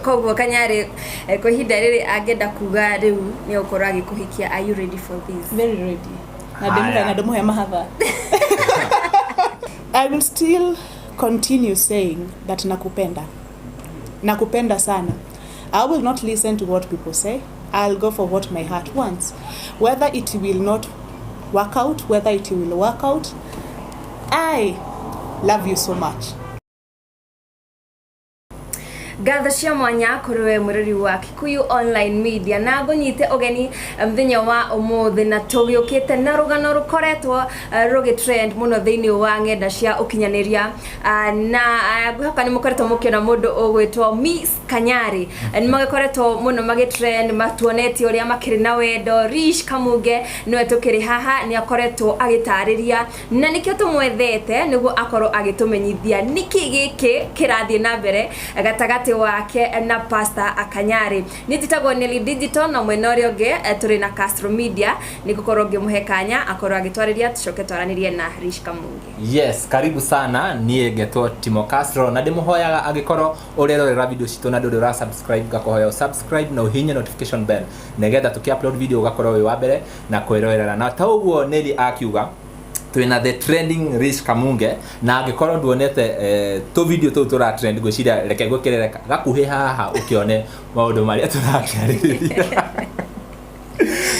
Koguo Kanyarĩ, kwa ihinda rĩrĩ angĩenda kuga rĩu nĩ egũkorwo agĩkũhikia, are you ready for this? Very ready. Na ndĩmũhe Haya. na ndĩmũhe mahatha. I will still continue saying that nakupenda. Nakupenda sana. I will not listen to what people say. I'll go for what my heart wants. Whether it will not work out, whether it will work out, I love you so much. Ngatho cia mwanya kũrĩ we mũrori wa Kikuyu Online Media, na ngũnyite ũgeni mũthenya wa ũmũthĩ, na tũgĩũkĩte na rũgano rũkoretwo rũgĩ trend mũno thĩinĩ wa ng'enda cia ũkinyanĩria. Na ngwĩhoka nĩ mũkoretwo mũkĩona mũndũ ũgwĩtwo Miss Kanyari. Nĩ magĩkoretwo mũno magĩ trend, matuonetie ũrĩa makĩrĩ na wendo. Rish Kamunge nĩwe tũkĩrĩ haha, nĩ akoretwo agĩtarĩria, na nĩkĩo tũmwethete nĩguo akorwo agĩtũmenyithia nĩkĩ gĩkĩ kĩrathiĩ na mbere gatagatĩ wake na Pastor Kanyari. Niĩ njĩtagwo Nelly Digital, na mwena ũrĩa ũngĩ tũrĩ na Castro Media. Nĩ ngũkorwo ngĩmũhe kanya akorwo agĩtwarĩria, tũcoke twaranĩrie na Rish Kamunge. Yes, karibu sana. Niĩ ngetwo Timo Castro, na ndĩmũhoyaga angĩkorwo ũrerorera video citũ na ndũrĩ ũra subscribe, ngakũhoya subscribe na ũhihinye notification bell nĩgetha tũkĩ upload video ũgakorwo wĩ wa mbere na kwĩrorera. Na ta ũguo Nelly akiuga, twĩna the trending Rish Kamunge, na angĩkorwo nduonete tũ video tũu tũra trend, ngwĩciria reke ngwĩkĩrĩre gakuhĩ haha ũkĩone maũndũ marĩa tũrakĩarĩrĩria.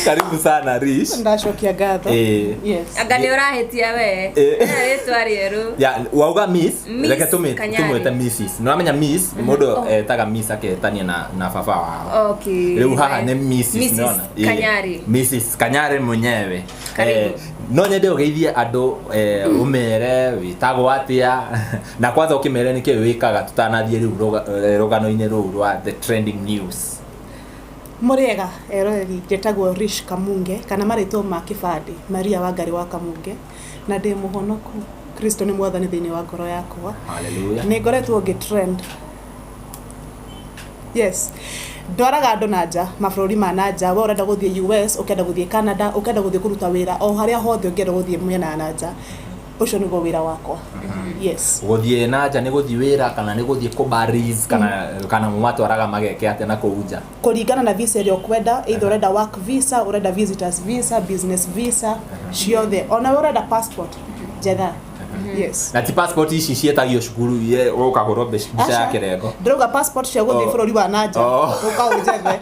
Karibu sana, Rish. Ndacokia ngatho. Yes. Anga nĩ ũrahĩtia we? Ĩno rĩtwa rĩerũ. Ya, wauga Miss, Miss reke Kanyari. tumwĩte Mrs. Nĩwamenya Miss, mũndũ etaga Miss aketania na baba wao. Rĩu haha nĩ Mrs. Mrs. Nĩwona? Ĩĩ. Kanyari. Mrs. Kanyari mwenyewe. Karibu. No nyende ũgeithie andũ, ũmere wĩtagwo atĩa, na kwanza ũkĩmere nĩkĩ wĩkaga, tũtanathiĩ rĩu rũgano-inĩ rũu rwa the trending news. Mũrĩega eroreri, njĩtagwo Rish Kamunge, kana marĩtwo ma kĩbandĩ Maria Wangari wa Kamunge, na ndĩ mũhonoku. Kristo nĩ mwathani thĩinĩ wa ngoro yakwa. Hallelujah. Nĩ ngoretwo ngĩ trend. Yes, ndwaraga andũ na nja, mabũrũri ma na nja. We ũrenda gũthiĩ US, ũkenda gũthiĩ Canada, ũkenda gũthiĩ kũruta wĩra o harĩa hothe ũngĩenda gũthiĩ mwena wa na nja, ũcio nĩguo wĩra wakwa, yes. Gũthiĩ na nja nĩ gũthiĩ wĩra kana nĩ gũthiĩ kũbaris kana mũmatwaraga mageke atĩa na kũu nja? Kũringana na visa ĩrĩa ũkwenda, either ũrenda work visa, ũrenda visitors visa, business visa, ciothe. Ona we ũrenda passport njetha, yes. Na ti passport ici ciĩtagio cukuru ũkahũrwo mbica ya Aca. kĩrengo? Ndĩrauga passport cia gũthiĩ bũrũri wa na nja. Ũka ũnjethe.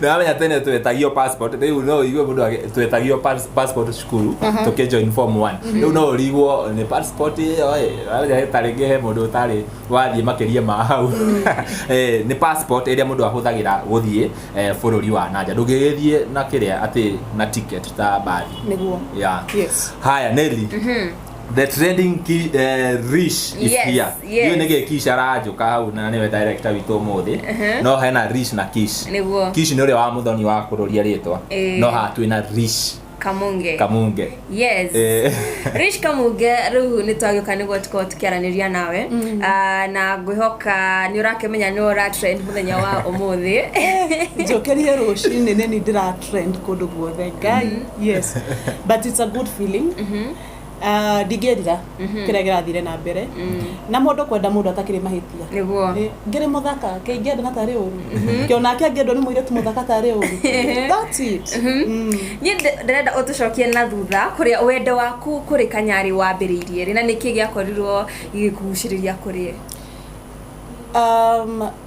Nĩwamenya tene twetagio passport, rĩu no ũigue mũndũ twetagio passport cukuru tũkĩ join form 1. Rĩu no ũrigwo nĩ passport ĩyo ĩ, wamenya ta rĩngĩ he mũndũ ũtarĩ wathiĩ makĩria ma hau. Nĩ passport ĩrĩa mũndũ ahũthagĩra gũthiĩ bũrũri wa na nja, ndũngĩgĩthiĩ na kĩrĩa atĩ na ticket ta mbathi. Nĩguo. Yeah. Yes. Haya, Nelly, the trending Rish is here. Yes. Iyo nĩ Kish aranjũka hau, na nĩwe director witũ ũmũthĩ. No hena Rish na Kish. Kish nĩ ũrĩa wa mũthoni wa kũrũria rĩtwa. No haha twĩna Rish Kamunge. Kamunge. Yes. Rish Kamunge, rĩu nĩ twagĩũka nĩguo tũkorwo tũkĩaranĩria nawe. Ah, na ngwĩhoka nĩ ũrakĩmenya nĩ ũra trend mũthenya wa ũmũthĩ. Njũkĩrie rũcinĩ nĩ ni ndĩra trend kũndũ guothe, Ngai. Yes, but it's a good feeling. Ndingĩrira kĩrĩa kĩrathire na mbere na mũndũ kwenda mũndũ atakĩrĩ mahĩtia. Ngĩrĩ mũthaka kĩingĩenda na tarĩ ũru, kĩonake angĩendwo nĩ mũirĩtu mũthaka tarĩ ũru. That's it. Niĩ ndĩrenda ũtũcokie na thutha kũrĩa wendo waku kũrĩ Kanyarĩ wambĩrĩirie rĩ, na nĩkĩ gĩakorirwo gĩgĩkũgucĩrĩria kũrĩ ye?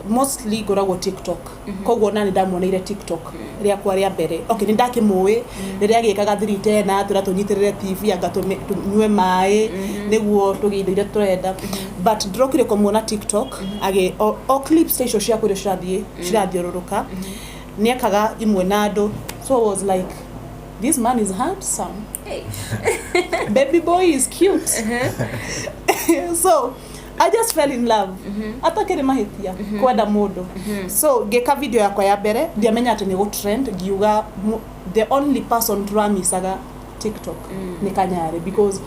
Mostly ngoragwo TikTok, koguo nani ndamuoneire TikTok rĩakwa rĩa mbere. Okay, nĩ ndakĩmũĩ rĩrĩa agĩkaga 310, atwĩra tũnyitĩrĩre TV anga tũnyue maĩ nĩguo tũgĩe indo iria tũrenda, but ndĩrokire kũmuona TikTok agĩ o clips ta icio cia kũrĩa cirathiĩ cirathiũrũrũka, nĩ ekaga imwe na andũ, so I was like, "This man is handsome." Hey. Baby boy is cute, so I just fell in love atakĩrĩ mahĩtia kwenda mũndũ. So ngĩka video yakwa ya mbere, ndiamenya atĩ nĩ gũtrend. Ngiuga the only person tũramicaga TikTok nĩ Kanyarĩ, because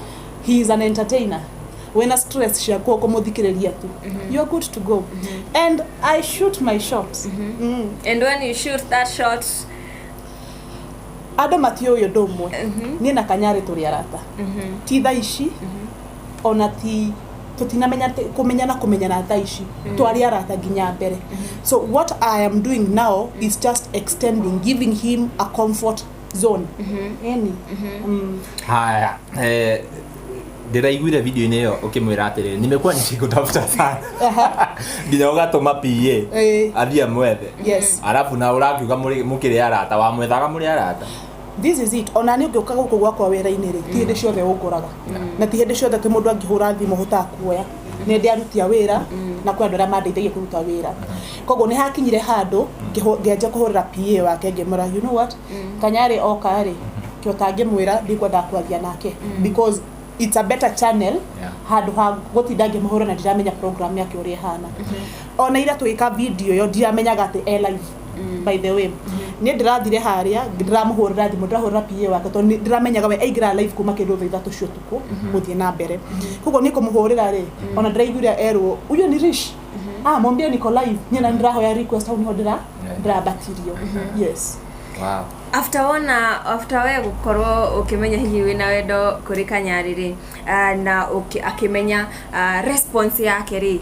he is an entertainer. Wĩna stress ciaku, ũkũmũthikĩrĩria tu, you're good to go. And I shoot my shot. And when you shoot that shot? Andũ matiũĩ ũndũ ũmwe, niĩ na Kanyarĩ tũrĩ arata, ti thaa ici, ona ti Tũtinamenya kũmenyana kũmenyana thaa ici, twarĩ arata nginya mbere. So what I am doing now is just extending, giving him a comfort zone any. Haya, ndĩraiguire video-inĩ ĩyo ũkĩmwĩra atĩrĩrĩ, "Nimekuwa nikikutafuta sana," nginya ũgatũma PA athiĩ amwethe. Arabu na ũrakiuga mũkĩrĩ arata, wamwethaga mũrĩ arata? This is it. Ona nĩ ũngĩũka gũkũ gwakwa wĩra-inĩ rĩ, ti hĩndĩ ciothe ũngoraga, na ti hĩndĩ ciothe atĩ mũndũ angĩhũra thimũ hotaga kuoya. Nĩ ndĩ aruti a wĩra na kwĩ andũ arĩa mandeithagia kũruta wĩra. Koguo nĩ hakinyire handũ ngĩanjia kũhũrĩra PA wake, ngĩmwĩra, "You know what, Kanyarĩ oka rĩ, kĩo tangĩmwĩra ndikwendaga kwaria nake because it's a better channel handũ ha gũtinda ngĩmũhũra na ndiramenya program yake ũrĩa ĩhana." Ona ira tũgĩka video ĩyo, ndiramenyaga atĩ e live. By the way, niĩ ndĩrathire harĩa ndĩramũhũrĩra thimũ, ndĩrahũrĩra PA wake tondũ nĩ ndĩramenyaga we aingĩra live kuma kĩndũ thaa 3 cia ũtukũ gũthiĩ na mbere. Koguo niĩ kũmũhũrĩra rĩ, ona ndĩraiguire erwo, "Huyo ni Rish, ah, mwambie niko live." Niĩ na ndĩrahoya request, hau niho ndĩra ndĩrambatirio, yes. After wona, after we gũkorwo ũkĩmenya hihi wĩna wendo kũrĩ Kanyarĩ rĩ, na akĩmenya, response yake rĩ,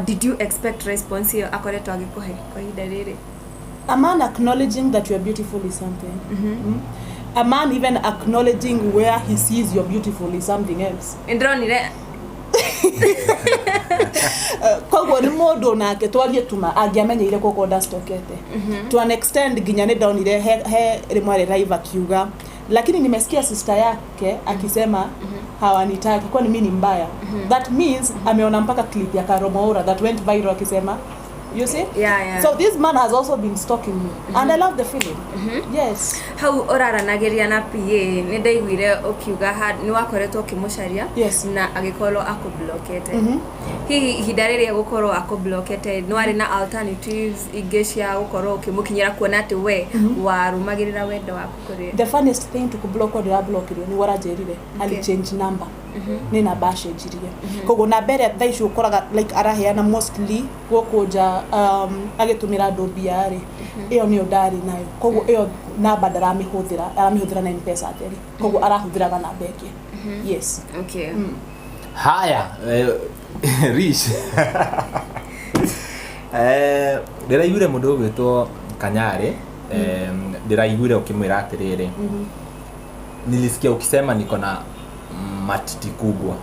did you expect response ĩyo akoretwo agĩkũhe kwa ihinda rĩrĩ? A man acknowledging that you're beautiful is something. A man even acknowledging where he sees you're beautiful is something else. Ndĩronire. Koguo nĩ mũndũ nake twarie tuma angĩamenyeire kũkũ ndacitokete to an extent, nginya nĩ ndonire he rĩmwe arĩ live akiuga, "Lakini nimesikia sister yake akisema hawanitaki, kwani mi ni mbaya?" That means ameona mpaka clip ya Karomoura that went viral akisema, you see? Yeah. So this man has also been stalking me and I love the feeling, yes. Hau ũraranagĩria na PA, nĩ ndaiguire ũkiuga nĩ wakoretwo ũkĩmũcaria na agĩkorwo akũblokete. Hihi ihinda rĩrĩa gũkorwo akũblokete, nĩ warĩ na alternatives ingĩ cia gũkorwo ũkĩmũkinyĩra, kuona atĩ we warũmagĩrĩra wendo waku kũrĩ? The funniest thing, to kublock ndĩrablokirwo nĩ waranjĩrire ali change number, nĩ namba acenjirie. Koguo namba ĩrĩa thaa ici ũkoraga like araheana mostly gũkũ nja, agĩtũmĩra andũ mbia rĩ, ĩyo nĩyo ndarĩ nayo. Koguo ĩyo namba ndaramĩhũthĩra, aramĩhũthĩra na Mpesa theri. Koguo arahũthĩraga namba ĩngĩ, yes. Haya, Rish, ndĩraiguire mũndũ ũgwĩtwo Kanyarĩ, ndĩraiguire ũkĩmwĩra atĩrĩrĩ, "Nilisikia ukisema niko na matiti kubwa."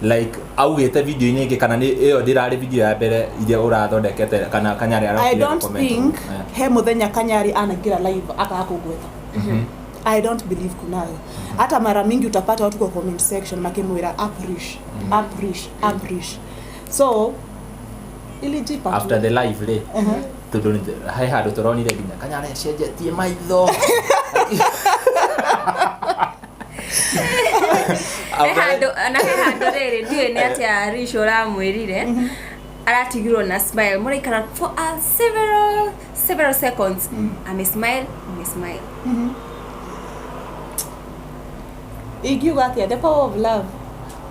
Like augĩte video-inĩ ĩngĩ, kana nĩ ĩyo ndĩrarĩ video ya mbere iria ũrathondekete, kana Kanyarĩ I arokire don't gũcomment? think he muthenya Kanyari anaingĩra live akaga kũngweta. I don't believe kunayo. Hata mara mingi utapata watu kwa comment section makimwira, "Uprish, uprish, uprish." So ilijipa tu. After the live rĩ, tondũ he handũ tũronire nginya Kanyarĩ acenjetie maitho. He handũ na he handũ rĩrĩ, ndiũĩ nĩ atĩa Rish ũramwĩrire aratigirwo na smile, mũraikara for a several seconds, amesmile, amesmile. Ingiuga atĩa? The power of love.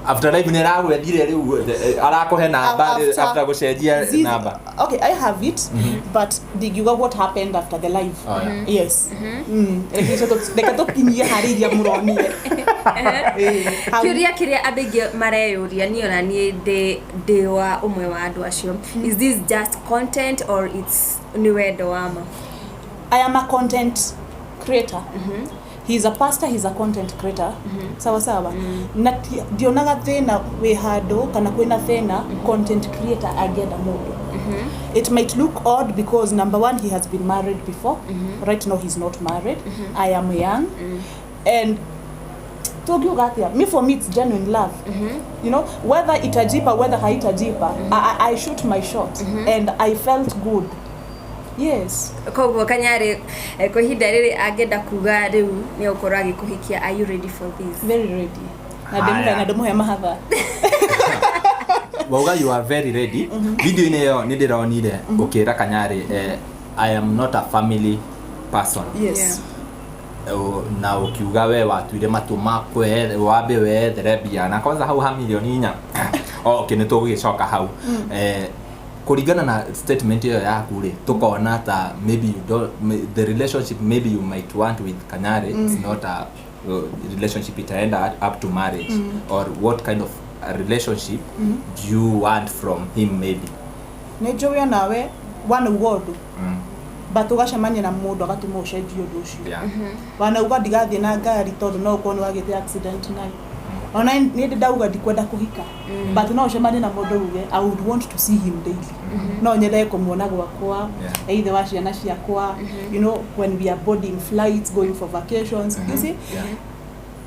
After live nĩ aragwethire rĩu, arakũhe namba after gũcenjia namba? Okay, I have it, but ndingiuga what happened after the live. Oh, yeah. Yes. Reke reke tũkinyie harĩ iria mũronire. Hau. Kĩũria kĩrĩa andũ aingĩ mareyũria, niĩ ona niĩ ndĩ wa ũmwe wa andũ acio, is this just content or it's nĩ wendo wa ma? I am a content creator. He's a pastor, he's a content creator. Sawa sawa. Na ndionaga thĩna wĩ handũ kana kwĩna thĩna content creator angĩenda mũndũ. It might look odd because number one, he has been married before. Right now he's not married. I am young. And tukiuga atĩa, me, for me it's genuine love. Whether itajipa, whether haitajipa, I shoot my shot and I felt good. Yes. Koguo Kanyarĩ, kwa ihinda rĩrĩ angĩenda kuga rĩu nĩ egũkorwo agĩkũhikia, are you ready for this? Very ready na ndĩmũhe Haya. na ndĩmũhe mahatha. Wauga you are very ready. Video-inĩ ĩyo nĩ ndĩronire ũkĩra Kanyarĩ, "I am not a family person." Yes. Na ũkiuga we watuire matu makwe wambe wethere mbia na kwanza hau ha milioni 4. Oh, okay, nĩ tũgũgĩcoka hau. Kũringana na statement ĩyo yaku rĩ, tũkona ta maybe you don't, the relationship maybe you might want with Kanyari is not a relationship itaenda up to marriage, or what kind of relationship do you want from him maybe? Nĩ njũĩ onawe wanauga ũndũ, but ũgacemania na mũndũ agatũma ũcenjie ũndũ ũcio. Wanauga ndigathiĩ na ngari tondũ no ũkorwo nĩ wagĩte accident nayo. Ona nĩ ndĩ ndauga ndikwenda kũhika, but no ũcemanie na mũndũ uge I would want to see him daily, no nyende kũmuona gwakwa, either wa ciana ciakwa, when we are boarding flights, going for vacations, you see.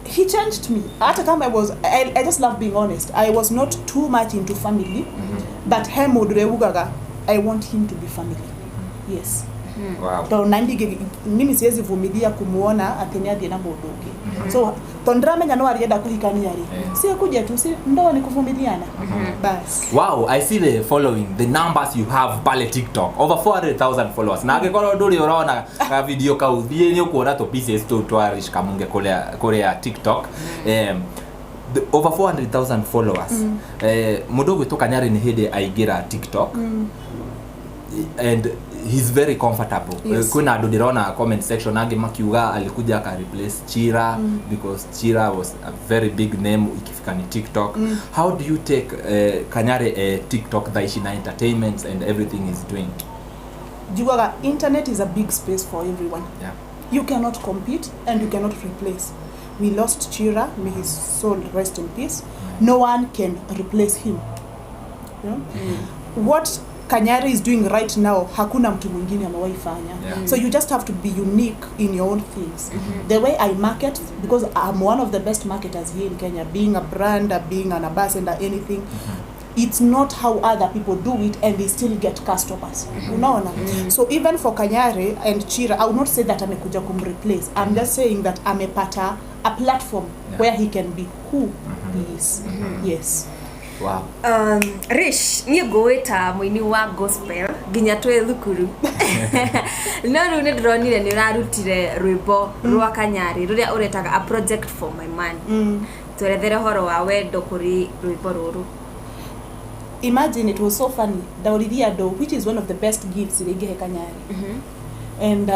He changed me. Hata kama I just love being honest, I was not too much into family, but he mũndũ ũrĩa ugaga I want him to be family, yes. Tondũ na mimi siwezi vumilia kumuona atĩ nĩ athiĩ na mũndũ ũngĩ, so tondũ ndĩramenya no arĩenda kũhikania rĩ, si kuja tu, si ndoa ni kuvumiliana bas. Wow, I see the following, the numbers you have pale TikTok, over 400,000 followers. Na angĩkorwo ndũrĩ ũrona ka video kau, thiĩ nĩ ũkuona tũ pieces tũu twa Rish Kamunge kũrĩa TikTok. Over 400,000 followers. Mũndũ ũgwĩtwo Kanyari nĩ hĩndĩ aingĩra TikTok and he's very comfortable. Kwĩna andũ ndĩrona comment section angĩ makiuga alikuja aka replace Chira because Chira was a very big name ikifika ni TikTok. How do you take Kanyari TikTok thaa ici na entertainment and everything he's doing? Njugaga internet is a big space for everyone. You cannot compete and you cannot replace. We lost Chira, may his soul rest in peace. No one can replace him. What Kanyari is doing right now, hakuna mtu mwingine amewahi fanya. So you just have to be unique in your own things. The way I market, because I'm one of the best marketers here in Kenya, being a brand, being an ambassador, anything, it's not how other people do it and they still get customers, unaona? So even for Kanyari and Chira, I would not say that amekuja kumreplace. I'm just saying that amepata a platform where he can be who he is, yes. Rish, niĩ ngũĩ mũini wa gospel nginya twĩ thukuru, no rĩu nĩ ndĩronire nĩ ũrarutire rwĩmbo rwa Kanyarĩ rũrĩa ũretaga "A Project for My Man". Twerethere ũhoro wa wendo kũrĩ rwĩmbo rũrũ. Imagine, it was so funny. Ndaũririe andũ which is one of the best gifts iria ingĩhe Kanyari, and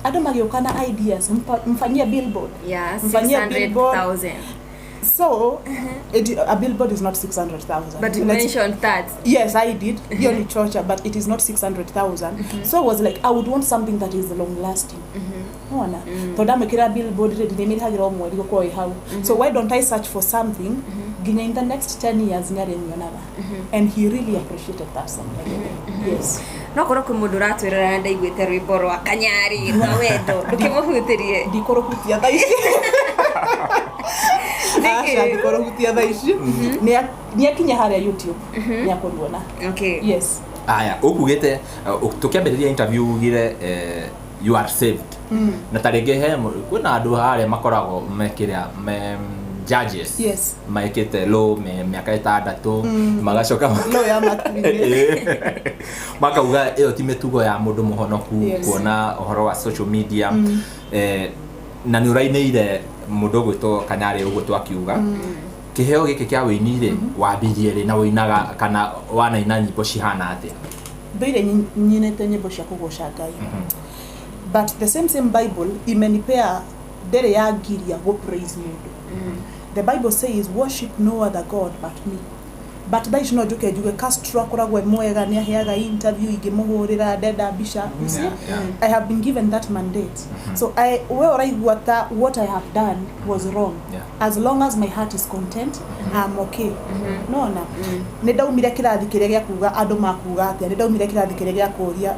andũ magĩũka na ideas, mfanyie billboard, mfanyie billboard. 600,000. So a billboard is not 600,000. But you mentioned that. Yes, I did. Hiyo ni chocha, but it is not 600,000. So I was like, I would want something that is long lasting. Ona tondũ ndamwĩkĩra billboard rĩ, ndĩmĩrĩhagĩra o mweri gũkorwo ĩ hau. So why don't I search for something nginya in the next 10 years nĩarĩmĩonaga? And he really appreciated that song, by the way. Yes. No korwo kwĩ mũndũ ũratwĩrora na ndaiguĩte rwĩmbo rwa Kanyarĩ rwa wendo, ndũkĩmũhutĩrie. Ndikũrũhutia thaa ici. Nĩkĩ? Aca, ndikũrũhutia thaa ici. Nĩakinya harĩa YouTube nĩakũruona. Yes. Aya, ũkugĩte tũkĩambĩrĩria interview ugire you are saved, na ta rĩngĩ he kwĩna andũ harĩa makoragwo mekĩrĩa me judges mekĩte law mĩaka 6 magacoka no ya matu-inĩ. Makauga ĩyo ti mĩtugo ya mũndũ mũhonoku kuona ũhoro wa social media. Na nĩ ũrainĩire mũndũ ũgwĩtwo Kanyarĩ ũguo twakiuga kĩheo gĩkĩ kĩa wĩini rĩ, wambirie rĩ na wĩinaga kana wanaina nyĩmbo cihana atĩa? Ndũire nyinĩte nyĩmbo cia kũgoca Ngai, but the same same Bible imenipea ndĩrĩ yangiria gũ praise mũndũ. The Bible says, "Worship no other god but me." But thaa ici no njũke njuge Castro akoragwo e mwega, nĩ aheaga interview, ingĩmũhũrĩra ndenda mbica, you see? Yeah. I have been given that mandate. So I, we ũraigua ta what I have done was wrong, as long as my heart is content, I'm okay. Nona nĩ ndaumire kĩrathi kĩrĩa gĩa kuga andũ makuga atĩa, nĩ ndaumire kĩrathi kĩrĩa gĩa kũria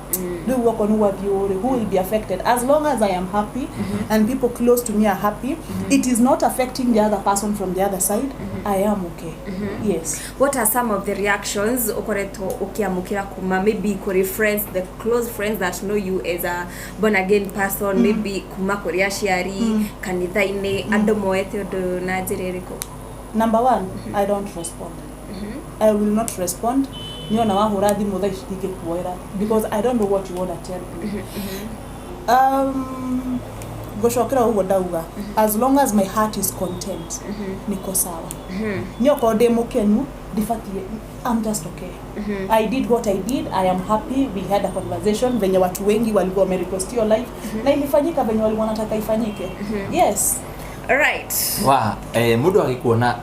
rĩu okorwo nĩ gwathiĩ ũrĩ, who will be affected? As long as I am happy and people close to me are happy, it is not affecting the other person from the other side, I am okay, yes. What are some of the reactions ukoretwo ukiamukira kuma maybe kuri friends, the close friends that know you as a born again person, maybe kuma kuri aciari, kanitha-inĩ, andũ moete ũndũ na njĩra ĩrĩkũ? Number one, I don't respond. I will not respond. Niona wahũra thimũ thaa ici ndingĩkuoera because I don't know what you wanna tell me. Ngũcokera ũguo ndauga, as long as my heart is content, niko sawa. Niĩ okorwo ndĩ mũkenu, ndibatiĩ, I'm just okay. I did what I did, I am happy. We had a conversation venye watu wengi walikuwa wamerequest hiyo live, na ilifanyika venye walikuwa wanataka ifanyike, yes. Right. Wa mundu agikuona,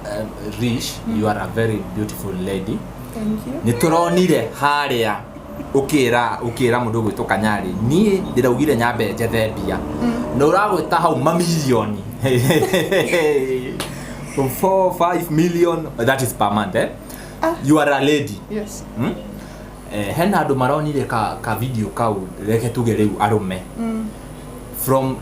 Rish, you are a very beautiful lady. Thank you. Nä tå ronire harĩa ũkĩra mũndũ ũgwĩtwo Kanyarĩ, niĩ ndĩraugire nyambe njethe mbia na ũragwĩta hau mamirioni 4 5 million, that is per month, eh? Ah. You are a lady. Yes. Hmm? Hena andũ maronire ka video kau, reke tuge rĩu arũme from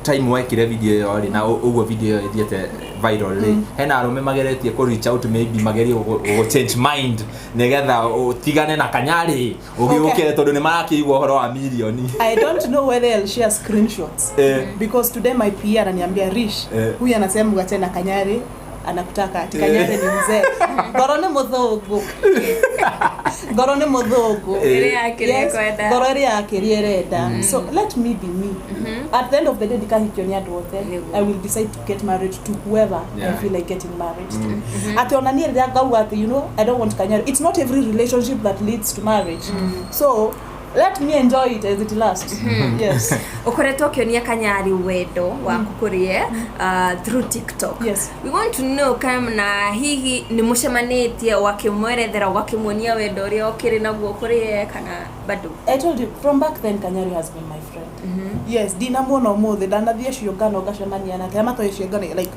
time wekire video ĩyo rĩ, na ũguo video ĩyo ĩthiĩte viral rĩ, hena arũme mageretie kũ reach out, maybe magerie gũ change mind nĩgetha ũtigane na Kanyarĩ ũgĩũkĩre, tondũ nĩ marakĩigua ũhoro wa mirioni. I don't know whether I'll share screenshots because today my PA ananiambia, "Rish, huyu anasema uachane na Kanyari, anakutaka, ati Kanyari ni mzee." Ngoro nĩ mũthũngũ, ngoro nĩ mũthũngũ. Ĩrĩa yakĩrĩa Yes, kwenda. ngoro ĩrĩa yakĩria ĩrenda. So let me be me. At the end of the day, ndikahikio nĩ andũ othe. Nĩguo. I will decide to get married to whoever I feel like getting married to. Atĩ ona niĩ rĩrĩa ngauga atĩ I don't want Kanyari, it's not every relationship that leads to marriage, so let me enjoy it as it lasts. Yes. Ũkoretwo ũkĩonia Kanyari wendo waku kũrĩ through TikTok. Yes. We want to know kana hihi nĩ mũcemanĩtie, ũgakĩmwerethera, ũgakĩmuonia wendo ũrĩa ũkĩrĩ naguo kũrĩ ye, kana bado? I told you from back then Kanyari has been my friend. Yes, ndinamuona ũmũthĩ, ndanathiĩ ciũngano ngacemania nake, amatoĩ ciũngano like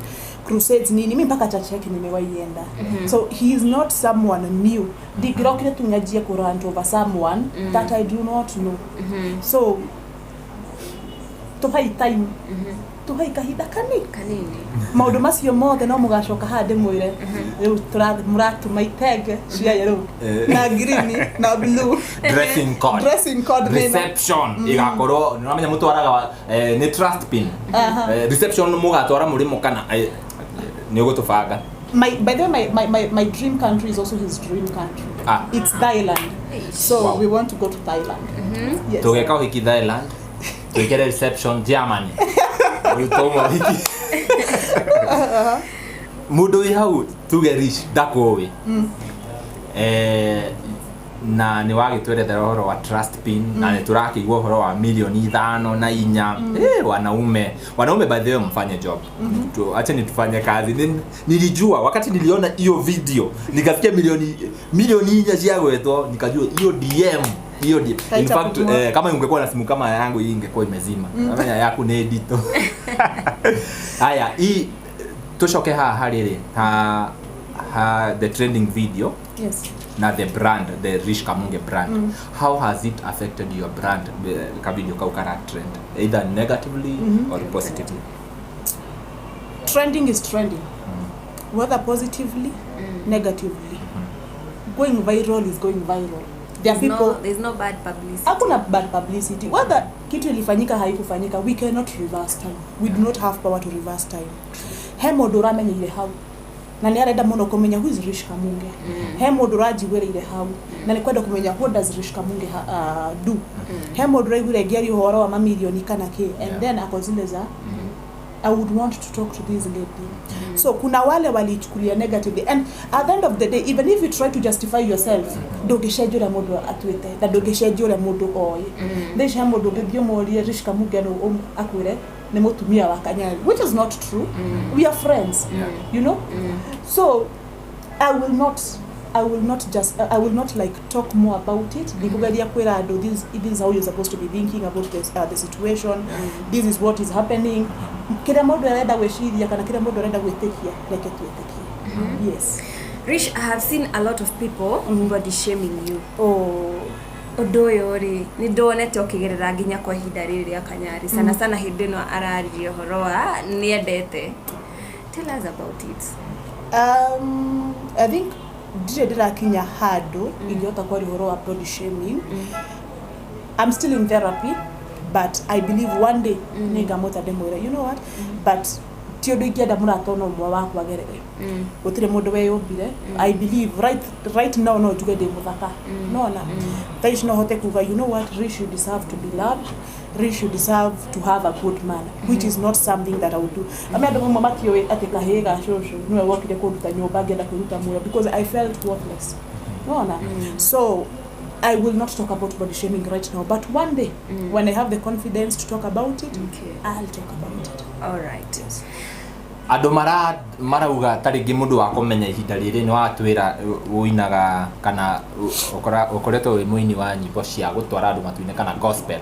crusades nini, mi mpaka church yake nimewaienda. So he is not someone new. Ndingĩrokire tu nyanjie kũ rant over someone that I do not know. So tuhai time, tuhai kahinda kanini. Kanini. Maũndũ macio mothe no mũgacoka haha ndĩmwĩre rĩu mũratuma itenge cia yellow na green na blue. Dressing code. Dressing code nĩ ĩno. Reception igakorwo nĩ ũramenya mũtwaraga nĩ trust pin. Reception mũgatwara mũrĩmo kana nĩ ũgũtũbanga. My by the way, my dream country is also his dream country. Ah. It's Thailand. So we want to go to Thailand. Yes. Tũgeka ũhiki Thailand, twĩkĩre reception Germany. Rĩu twauma ũhiki, mũndũ wĩ hau tuge Rish ndakũĩ, na nĩ wagĩtwerethera ũhoro wa trust pin, na nĩ tũrakĩigua ũhoro wa milioni 5 na 4. Wanaume, wanaume, by the way, mfanye job. Acheni tufanye kazi. Nilijua wakati niliona hiyo video nikasikia milioni 4 ciagwetwo, nikajua hiyo DM, hiyo DM. In Haita fact, pumua. Kama ungekuwa na simu kama yangu, hii ingekuwa imezima. Kama yaku nĩ nditũ. Haya, hii tucoke haha harĩ rĩ ha the trending video na the brand, the Rish Kamunge brand. How has it affected your brand, ka video kau kara trend, either negatively or positively? Trending is trending, whether positively, negatively. Going viral is going viral. There are There's people no, there's no bad publicity. Hakuna bad publicity. Whether kitu ilifanyika, haikufanyika, we cannot reverse time. We do not have power to reverse time. He mũndũ ũramenyeire hau na nĩ arenda mũno kũmenya who is Rish Kamunge. He mũndũ ũranjiguĩrĩire hau na nĩ kwenda kũmenya what does Rish Kamunge do. He mũndũ ũraiguire ngĩaria ũhoro wa mamirioni kana kĩ, and then ako zile za, "I would want to talk to this lady." So kuna wale waliichukulia negatively, and at the end of the day, even if you try to justify yourself, ndũngĩcenjia ũrĩa mũndũ atuĩte na ndũngĩcenjia ũrĩa mũndũ oĩ. Thaa ici he mũndũ ũngĩthiĩ ũmũrie Rish Kamunge nũ, akwĩre nĩ mũtumia wa Kanyari, which is not true. We are friends. So I will not like talk more about it. Ndikugeria kwĩra andũ this is how you're supposed to be thinking about this, the situation, this is what is happening. Kĩrĩa mũndũ arenda gwĩciria kana kĩrĩa mũndũ arenda gwĩtĩkia, reke twĩtĩkie. Yes. Rish, I have seen a lot of people body shaming you. Oh. Ũndũ ũyũ rĩ, nĩ ndonete ũkĩgerera nginya kwa ihinda rĩrĩ rĩa Kanyari, sana sana hĩndĩ ĩno araririe ũhoro wa nĩendete. Tell us about it. I think ndirĩ ndĩrakinya handũ ingĩhota kwaria ũhoro wa body shaming. I'm still in therapy, but I believe one day nĩngamwĩta ndĩmwĩre, "You know what?" But ti ũndũ ingĩenda mũrata ona ũmwe wakwa agerere. Gũtirĩ mũndũ weyũmbire. I believe right now no njuge ndĩ mũthaka, nona thaa ici no hote kuga, "You know what, Rish, you deserve to be loved. Rish, you deserve to have a good man," which is not something that I would do. Ame andũ mamwe matiũĩ atĩ kahĩĩ ga cũcũ nĩwe wokire kũnduta nyũmba ngĩenda kwĩruta muoyo because I felt worthless, nona. So I will not talk about body shaming right now, but one day when I have the confidence to talk about it, I'll talk about it. All right. Andũ marauga ta rĩngĩ mũndũ wa kũmenya ihinda rĩrĩ nĩ watwĩra ũinaga kana ũkoretwo wĩ mũini wa nyĩmbo cia gũtwara andũ matu-inĩ kana gospel.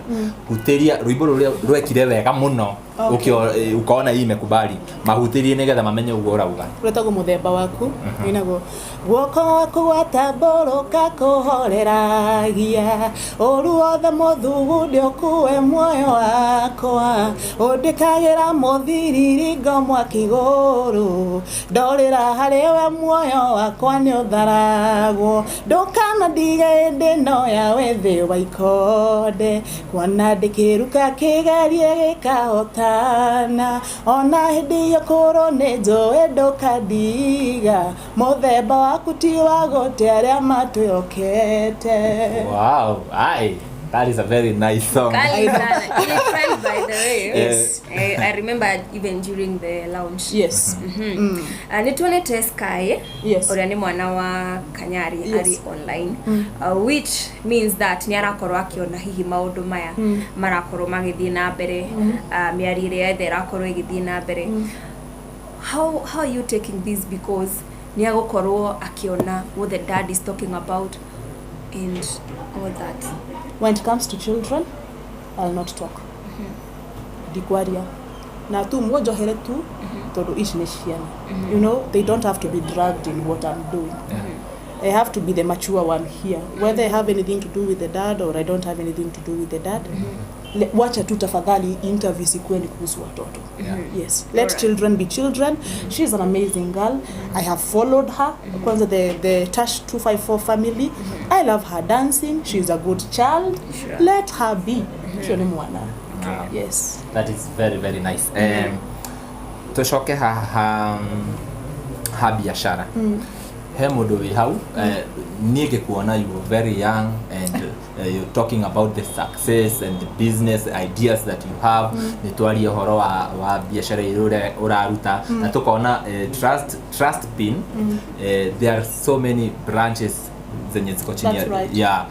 Hutĩria rwĩmbo rũrĩa rwekire wega mũno. Okay. Ukaona hii imekubali, mahutĩrie nĩgetha mamenye ũguo ũrauga. Rwĩtagwo Mũthemba Waku. Ĩnagwo guoko gwaku gwatambũrũka kũhoreragia ũru wothe mũthugundi ũkue muoyo wakwa, ũndĩkagĩra mũthiriringo mwaki gũrũ, ndorĩra harĩ we muoyo wakwa nĩ ũtharagwo, ndũkanandige ĩndĩ no ya wĩthĩ wa ikonde, kuona ndĩkĩruka kĩgerie gĩkahotana, ona hĩndĩ ĩyo kũrwo nĩ njũĩ ndũkandiga, mũthemba waku ti wa gũte arĩa matwĩhokete. Wow, aye, that is a very nice song. Kali sana. Ili trend, by the way. Yes. I remember even during the launch. Yes. Nĩ tuonete Sky ũrĩa nĩ mwana wa Kanyari arĩ online, which means that nĩ arakorwo akĩona hihi maũndũ maya marakorwo magĩthiĩ na mbere, mĩario ĩrĩa yothe ĩrakorwo ĩgĩthiĩ na mbere. How are you taking this, because nĩ agũkorwo akĩona what the dad is talking about and all that? When it comes to children, I'll not talk. Ndikwaria na tu mwojohere tu, tondu ici nĩ ciana. They don't have to be dragged in what I'm doing. I have to be the mature one here, whether I have anything to do with the dad or I don't have anything to do with the dad. Wacha tu tafadhali interview sikuwe ni kuhusu watoto. Yes, let children be children. She's an amazing girl. I have followed her. Kwanza the Tash 254 family. I love her dancing. She's a good child. Let her be. Ucio nĩ mwana. Yes. That is very very nice. Tucoke haha ha biashara. He mũndũ wĩ hau, niĩ ngĩkuona you were very young and you're talking about the success and the business ideas that you have. Nĩ twarie ũhoro wa biashara iria ũraruta na tũkona Trust Pin, there are so many branches zenye ziko chini. That's right. Yeah,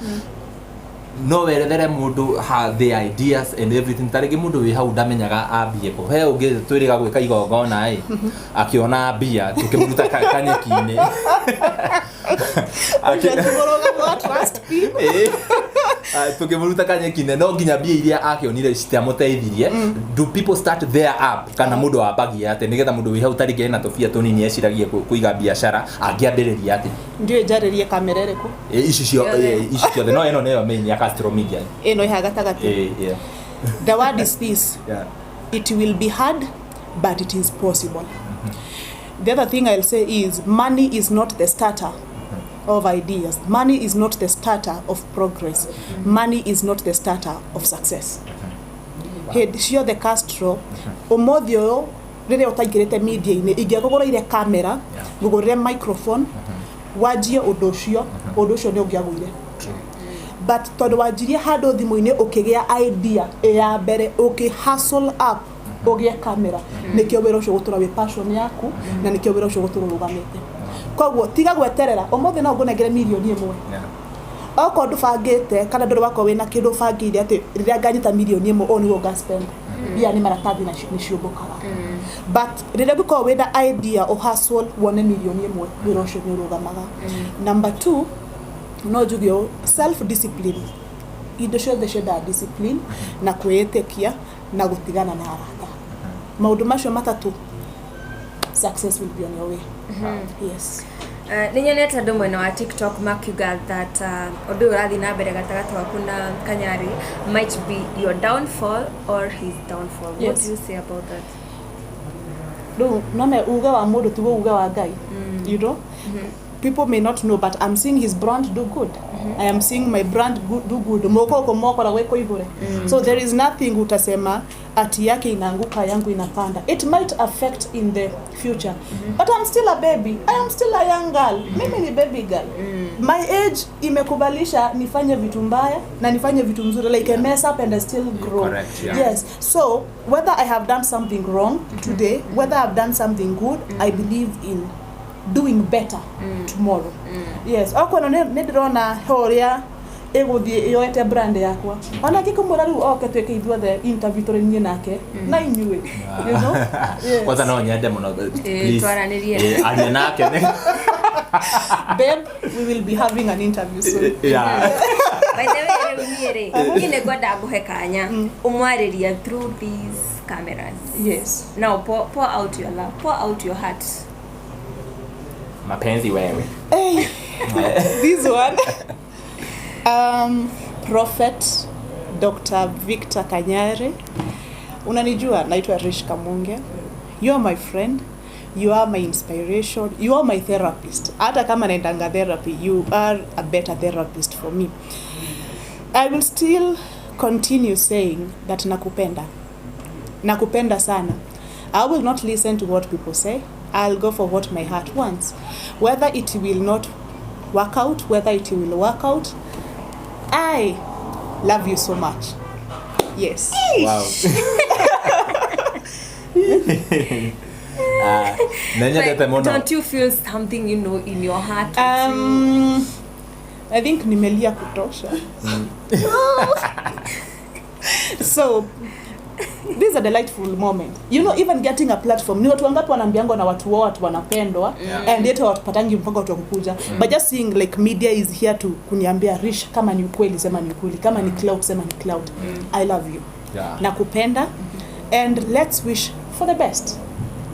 no werethere mũndũ ha the ideas and everything. Ta rĩngĩ mũndũ wĩ hau ndamenyaga ambie kũ. He ũngĩ twĩrĩga gwĩka igongona ĩ, akĩona mbia tũkĩmũruta kanyeki-inĩ. Mũrũgamo wa Trust Pin. Ĩ, tũkĩmũruta kanyeki-inĩ no nginya mbia iria akĩonire citiamũteithirie. Do people start their app kana mũndũ ambagia atĩ nĩgetha mũndũ wĩ hau tarĩngĩ ena tũbia tũnini eciragie kũiga biacara angĩambĩrĩria atĩ? Ndiũĩ njarĩrie kamera ĩrĩkũ. Ĩ, ici Ciothe. ĩ, ici ciothe, no ĩno nĩyo main ya Castro Media. Ĩno ĩha gatagatĩ. Ĩ, yeah. The word is this. It will be hard, but it is possible. The other thing I'll say is money is not the starter of ideas. Money is not the starter of progress. Money is not the starter of success. Hĩndĩ ciothe Castro, ũmũthĩ ũyũ rĩrĩa ũtaingĩrĩte media-inĩ, ingĩakũgũrĩire kamera, ngũgũrĩre microphone, wanjie ũndũ ũcio, ũndũ ũcio nĩ ũngĩagũire, but tondũ wanjirie handũ thimũ-inĩ, ũkĩgĩa idea ĩ ya mbere, ũkĩ hustle up ũgĩe kamera, nĩkĩo wĩra ũcio gũtũra wĩ passion yaku na nĩkĩo wĩra ũcio gũtũra ũrũgamĩte. Koguo tiga gweterera ũmũthĩ no ngũnengere mirioni 1. Okorwo ndũbangĩte kana ndũrĩ wakorwo wĩna kĩndũ ũbangĩire atĩ rĩrĩa nganyita mirioni 1 ũũ nĩguo ngaspend, mbia nĩ maratathi na nĩ ciũmbũkaga, but rĩrĩa ũngĩkorwo wĩna idea, ũhustle wone mirioni 1, wĩra ũcio nĩ ũrũgamaga. Number two, no njuge ũũ, self discipline. Indo ciothe ciendaga discipline na kwĩĩtĩkia na gũtigana na arata. Maũndũ macio matatũ, success will be on your way. Yes. Nĩ nyonete andũ mwena wa TikTok makiuga that ũndũ ũyũ ũrathiĩ na mbere gatagatĩ waku na Kanyari might be your downfall or his downfall. What do you say about that? Rĩu none uge wa mũndũ tiguo uge wa Ngai. People may not know, but I'm seeing his brand do good. I am seeing my brand do good. Moko mokora weko igure, so there is nothing utasema ati yake inaanguka, yangu inapanda. It might affect in the future, but I'm still a baby. I am still a young girl. Mimi ni baby girl. My age imekubalisha nifanye vitu mbaya na nifanye vitu mzuri, like I mess up and I still grow. Correct, yeah. Yes. So whether I have done something wrong today, whether I've done something good, I believe in doing better tomorrow. Yes. Okorwo nĩ ndĩrona he ũrĩa Ĩgũthiĩ yoete brand yakwa, ona ngĩkũmwĩra rĩu oke twĩke ithuothe interview tũrĩ niĩ nake na inyuĩ, you know? Yes. Kwanza no nyende mũno, please. Twaranĩrie. Aria nake. Babe, we will be having an interview soon. By the way, rĩu niĩ rĩ, niĩ nĩ ngwenda ngũhe kanya ũmwarĩria through these cameras. Yes. Now pour out your love, pour out your heart. Mapenzi wewe. Hey, this one. Prophet Dr. Victor Kanyari. Unanijua, naitwa Rish Kamunge. You are my friend. You are my inspiration. You are my therapist. Hata kama naendanga therapy, you are a better therapist for me. I will still continue saying that nakupenda. Nakupenda sana. I will not listen to what people say. I'll go for what my heart wants. Whether it will not work out, whether it will work out, I love you so much. Yes. Wow. Ah, nĩ nyendete mũno. Don't you feel something in your heart? I think nimelia kutosha. So this is a delightful moment. Even getting a platform. Ni watu wangapi wanaambiangwa na watu wao watu wanapendwa and yet hawatupatangi mpaka watu wa kukuja. But just seeing like media is here to kuniambia, "Rish, kama ni ukweli sema ni ukweli, kama ni clout sema ni clout." I love you. Nakupenda and let's wish for the best.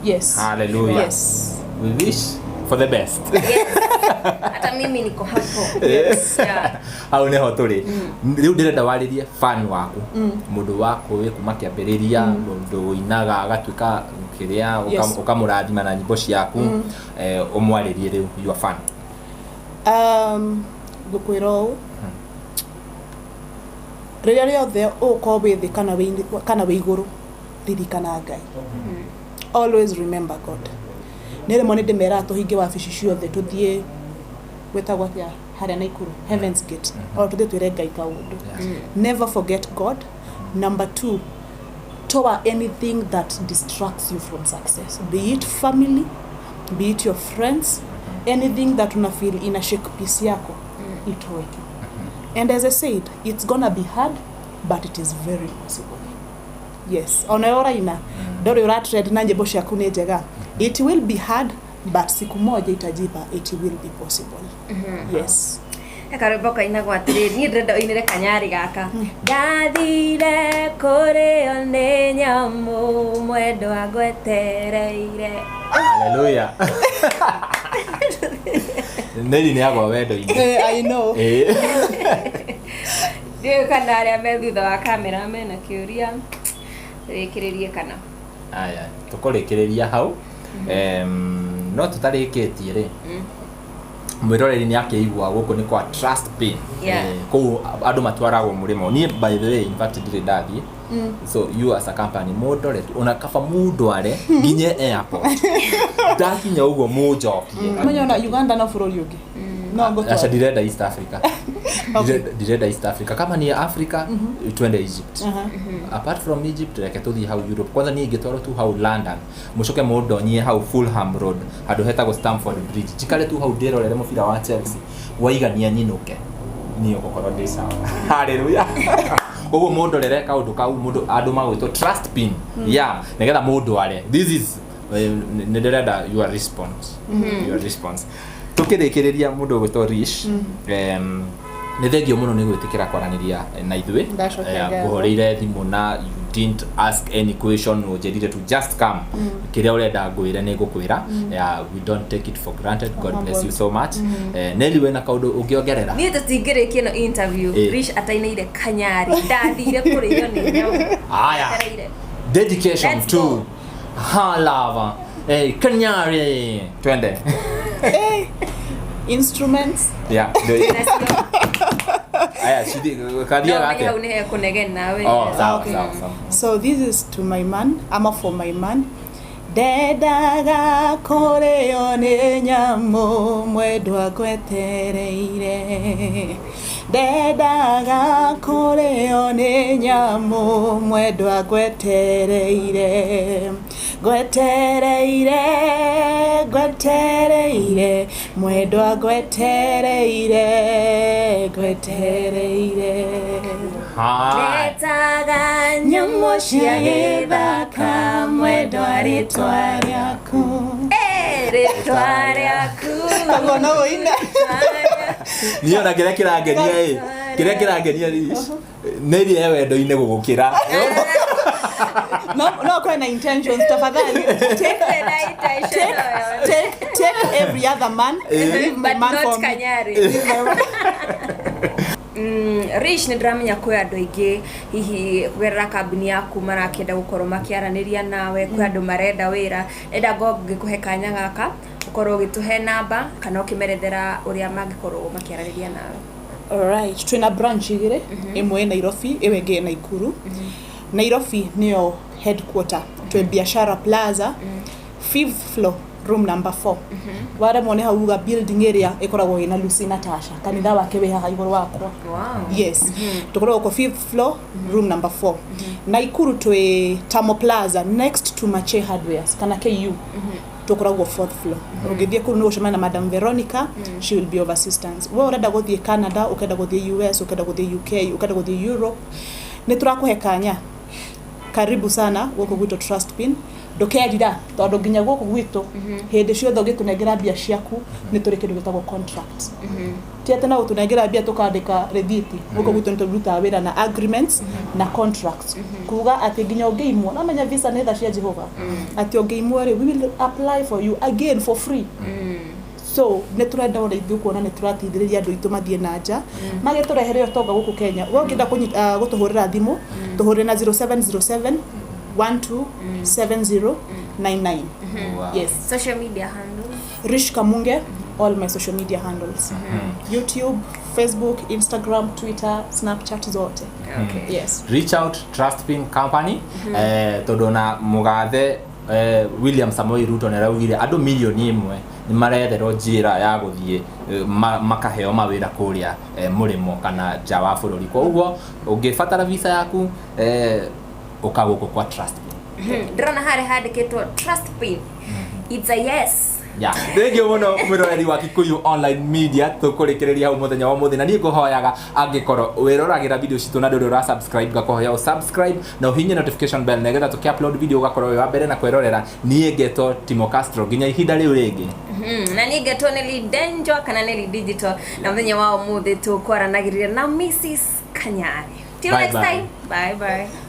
Yes. Hallelujah. Yes. We wish for the best. Hata mimi niko hapo. Yes. Yeah. Hau nĩho tũrĩ rĩu. Ndĩrenda warĩrie fan waku, mũndũ waku wĩ kuma kĩambĩrĩria, mũndũ ũinaga agatuĩka kĩrĩa ũkamũrathima na nyĩmbo ciaku. Ũmwarĩrie rĩu your fan. Ngũkwĩra ũũ, rĩrĩa rĩothe ũgũkorwo wĩ thĩ kana wĩ igũrũ, ririkana Ngai. Always remember God. Nĩ rĩmwe nĩ ndĩmeraga tũhinge wabici ciothe, tũthiĩ gwĩtagwo atĩa harĩa Naikuru, Heavens Gate, o tũthiĩ twĩre Ngai kaũndũ. Never forget God. Number two, toa anything that distracts you from success, be it family, be it your friends, anything that una feel ina shake peace yako, itoe tu. And as I said, it's gonna be hard, but it is very possible. Yes, ona we ũraina ndũrĩ ũratrend na nyĩmbo ciaku nĩ njega, it will be hard, but siku moja itajipa. It will be possible. Yes. Karwĩmbo kainagwo atĩrĩrĩ, niĩ ndĩrenda ũinĩre kanyarĩ gaka: "Ndathire kũrĩo nĩ nyamũ, mwendwa ngwetereire." Haleluya. Neli nĩ agwa wendo-inĩ. Eh, I know. Ndiũĩ kana arĩa me thutha wa kamera mena kĩũria rĩkĩrĩrie kana. Aya, tũkũrĩkĩrĩria hau. No tũtarĩkĩtie rĩ, mwĩroreri nĩ akĩigua gũkũ nĩ kwa Trust Pin. Kũu andũ matwaragwo mũrĩmo. Niĩ, by the way, in fact ndirĩ ndathiĩ. So you as a company mũndore tu, ona kaba mũndware nginye airport, ndakinya ũguo mũnjokie. Menya ona Uganda no bũrũri ũngĩ no Aca. ngũtware. Ndirenda East Africa. Ndirenda East Africa. Kama ni Africa, twende Egypt. Apart from Egypt, reke tũthiĩ hau Europe kwanza. Niĩ ingĩtwarwo tu hau London, mũcoke mũndonyie hau Fulham Road, handũ hetagwo Stamford Bridge, njikare tu hau ndĩrorere mũbira wa Chelsea waigania nyinũke, niĩ ngũkorwo ndĩ sawa. Haleluya. Koguo mũndorere kaũndũ kau, mũndũ andũ magwĩtwo Trust Pin, yeah, nĩgetha mũndware. This is nĩ ndĩrenda your response, your response. Tukĩrĩkĩrĩria, mũndũ ũgwĩtwo Rish, nĩ thengio mũno nĩ gwĩtĩkĩra kwaranĩria na ithuĩ. Ndacokia ngatho. Ngũhũrĩire thimũ na you didn't ask any question, ũnjĩrire to just come, kĩrĩa ũrenda ngwĩre nĩ ngũkwĩra. Yeah, we don't take it for granted. God bless you so much. Nelly, wĩna kaũndũ ũngĩongerera? Niĩ tũtingĩrĩkia ĩno interview Rish atainĩire kanyarĩ "Ndathire kũrĩo nĩ nyamũ". Aya. Etereire. Dedication Let's to go. her lover. Hey, Kanyari, twende. Hey, instruments. Yeah. Nacio. Aya, kathia No menye hau gake. nĩ hekũnegena we. Oh, sawa. Okay. Sawa sawa. So this is to my man, ama for my man. Ndendaga kũrĩo nĩ nyamũ, mwendwa ngwetereire. Ndendaga kũrĩo nĩ nyamũ, mwendwa ngwetereire. Ngwetereire, ngwetereire. Mwendwa ngwetereire, ngwetereire. Hai. Ndetaga Nyamũ cia gĩthaka, mwendwa rĩtwa rĩaku. Eh, rĩtwa rĩaku. Koguo no ũine. Niĩ ona kĩrĩa kĩrangenia ĩ, kĩrĩa kĩrangenia nĩ iria ya wendo-inĩ gũgũkĩra. No no kwĩ na intentions, tafadhali. Take Take take every other man. Leave my but man not for me. Kanyari. Rish, nä ndäramenya kwä andå aingä hihi kũgerera kambuni yaku marakĩenda gũkorwo makĩaranĩria nawe, kwĩ andũ marenda wĩra. Ndenda ngo ngĩkũhe kanya gaka ũkorwo ũgĩtũhe namba kana ũkĩmerethera ũrĩa mangĩkorwo makĩaranĩria nawe. Alright, twina branch igĩrĩ, ĩmwe ĩ Nairobi, ĩyo ĩngĩ ĩ Naikuru. Nairobi nĩyo headquarter, twĩ Biashara Plaza, fifth floor, room number 4. Waremwo nĩ hau, uga building ĩrĩa ĩkoragwo ĩna Lucy Natasha, kanitha wake wĩ haha igũrũ wakwa. Yes, tũkoragwo kwa fifth floor, room number 4. Naikuru twĩ Tamo Plaza, next to Mache Hardwares kana KU, tũkoragwo fourth floor. Ũngĩthiĩ kũu nĩ gũcemania na Madam Veronica, she will be of assistance. We ũrenda gũthiĩ Canada, ũkenda gũthiĩ US, ũkenda gũthiĩ UK, ũkenda gũthiĩ Europe, nĩ tũrakũhe kanya. Karibu sana gũkũ gwitũ Trust Pin. Ndũkerira, tondũ nginya gũkũ gwitũ hĩndĩ ciothe ũngĩtũnengera mbia ciaku nĩ tũrĩ kĩndũ gĩtagwo contract. Ti atĩ no gũtũnengera mbia tũkandĩka rĩthiti. Gũkũ gwitũ nĩ tũrutaga wĩra na agreements na contracts, kuga atĩ nginya ũngĩimwo, no menya visa nĩ tha cia Jehova, atĩ ũngĩimwo rĩ, we will apply for you again for free. So nĩ tũrenda ona ithuĩ kuona nĩ tũrateithĩrĩria andũ aitũ mathiĩ na nja, magĩtũrehere ũtonga gũkũ Kenya. We ũngĩenda gũtũhũrĩra thimũ, tũhũrĩre na 0707 127099. Wow. Yes. Social media handles? Rish Kamunge, all my social media handles, YouTube, Facebook, Instagram, Twitter, Snapchat, zote. Yes. Reach out Trust Pin Company, tondũ na mũgathe William Samoei Ruto nĩ araugire andũ 1 million nĩ maretherwo njĩra ya gũthiĩ makaheo mawĩra kũrĩa mũrĩmo kana nja wa bũrũri. Koguo ũngĩbatara visa yaku, ũka gũkũ kwa Trust Pin. Ndĩrona harĩa handĩkĩtwo "Trust Pin, it's a yes". Ya, thengiũ mũno mwĩroreri wa Kikuyu Online Media. Tũkũrĩkĩrĩria hau mũthenya wa ũmũthĩ, na niĩ ngũhoyaga angĩkorwo wĩroragĩra video citũ na ndũrĩ ũra subscribe, ngakũhoya ũ subscribe na ũhinye notification bell nĩgetha tũkĩ upload video ũgakorwo wĩ wa mbere na kwĩrorera. Niĩ ngetwo Timo Castro, nginya ihinda rĩu rĩngĩ. Na niĩ ngetwo Nelly Denjo kana Nelly Digital, na mũthenya wa ũmũthĩ tũkwaranagĩrĩria na Mrs Kanyari. Till Bye next bye. time, bye bye.